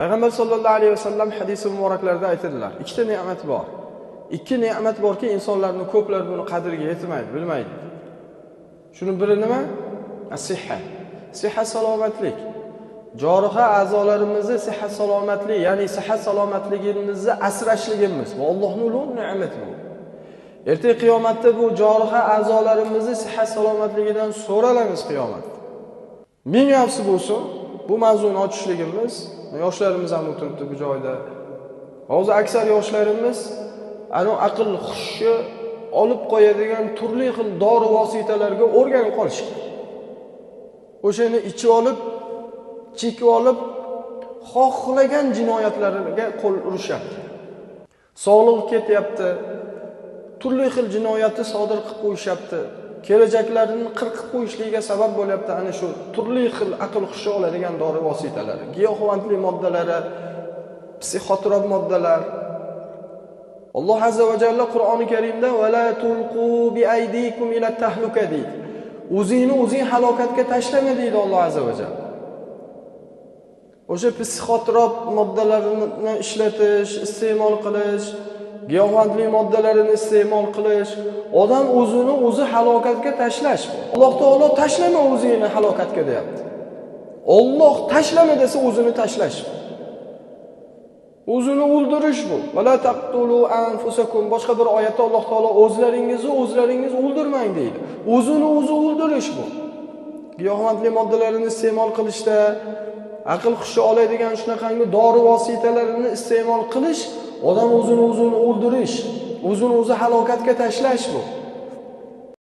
Payg'ambar sollallohu alayhi vasallam hadisi muboraklarda aytadilar. Ikkita ne'mat bor. Ikki ne'mat borki, insonlarning ko'plari buni qadriga yetmaydi, bilmaydi. Shuni biri nima? As-sihha. Sihha salomatlik. Joriha a'zolarimizni sihat salomatlik, ya'ni sihat salomatligimizni asrashligimiz va Allohning ulug' ne'mati bu. Ertaga qiyomatda bu joriha a'zolarimizni sihat salomatligidan so'ralamiz qiyomatda. Ming afsus bo'lsin, bu mavzuni ochishligimiz, yoshlarimiz ham o'tiribdi bu joyda. Hozir aksar yoshlarimiz ana aql hushi olib qo'yadigan turli xil dori vositalarga o'rganib qolishgan. O'shani ichib olib, chekib olib, xohlagan jinoyatlarga qo'l urishyapti. Sog'lig'i ketyapti, turli xil jinoyatni sodir qilib qo'yishyapti. Kelajaklarini qirqib qo'yishligiga sabab bo'lyapti ana shu turli xil aql hushi oladigan dori vositalari, giyohvandlik moddalari, psixotrop moddalar. Alloh azza va jalla Qur'oni Karimda va la tulqu bi aydikum ila tahluka deydi. O'zingni o'zing halokatga tashlama deydi Alloh azza va jalla. O'sha psixotrop moddalarini ishlatish, iste'mol qilish, giyohvandlik moddalarini iste'mol qilish, odam o'zini o'zi halokatga tashlash. Alloh taolo tashlama o'zingni halokatga deyapti. Alloh tashlama desa o'zini tashlash. O'zini o'ldirish bu. Va la taqtulu anfusakum. Boshqa bir oyatda Alloh taolo o'zlaringizni o'zlaringiz o'ldirmang deydi. O'zini o'zi o'ldirish bu. Giyohvandlik moddalarini iste'mol qilishda, aql hushi oladigan shunaqangi dori vositalarini iste'mol qilish, odam o'zini o'zini o'ldirish, o'zini o'zi halokatga tashlash bu.